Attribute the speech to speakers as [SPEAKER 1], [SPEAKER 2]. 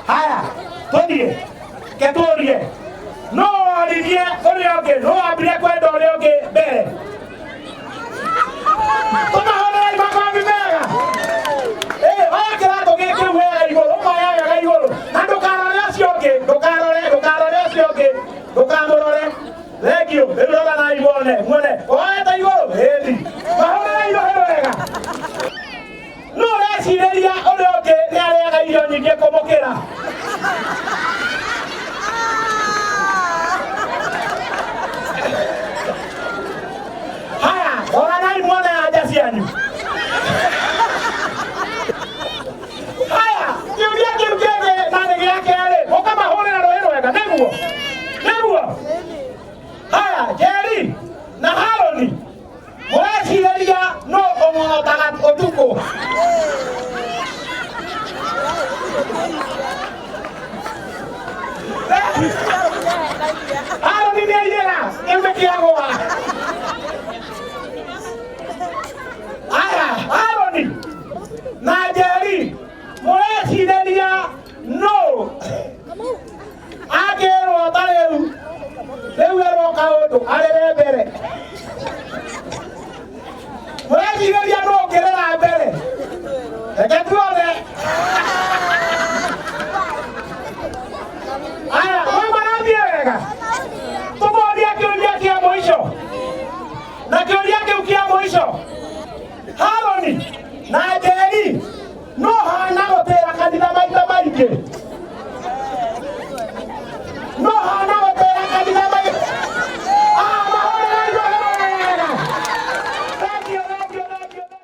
[SPEAKER 1] Haya, tũthiĩ ketũrie no oririe ũrĩa ũngĩ, no wambire kwenda ũrĩa ũngĩ mbere. Tũmahũrĩrei makobi mega. Ĩ, oya kĩratũ gĩkĩ wega igũrũ, ũkoya wega igũrũ, na ndũkarore ũcio ũngĩ, ndũkarore, ndũkarore ũcio ũngĩ, ndũkamũrore. Thank you. Rĩu roranai muone, muone. Oete igũrũ, ĩni. Mahũrĩrei rũhĩ wega. No ũrecirĩria ũrĩa ũngĩ nĩ arĩaga irio nyingĩ kũmũkĩra. Haya, roranai muone anja cianyu. Haya, kĩũria kĩu kĩngĩ na nĩ gĩa kerĩ, mũkamahũrĩra rũhĩ rwega, nĩguo? Nĩguo? Haya, Njeri na Harũni, mũrecirĩria nũ ũmũrotaga ũtukũ? Harũni nĩ aiyĩra, kĩu nĩ kĩagũa. Haya, Harũni na Njeri, mũrecirĩria nũ angĩrwo ta rĩu rĩu erwo kaũndũ arĩre mbere? Mũrecirĩria nũ ũngĩrĩra mbere? Reke tuone.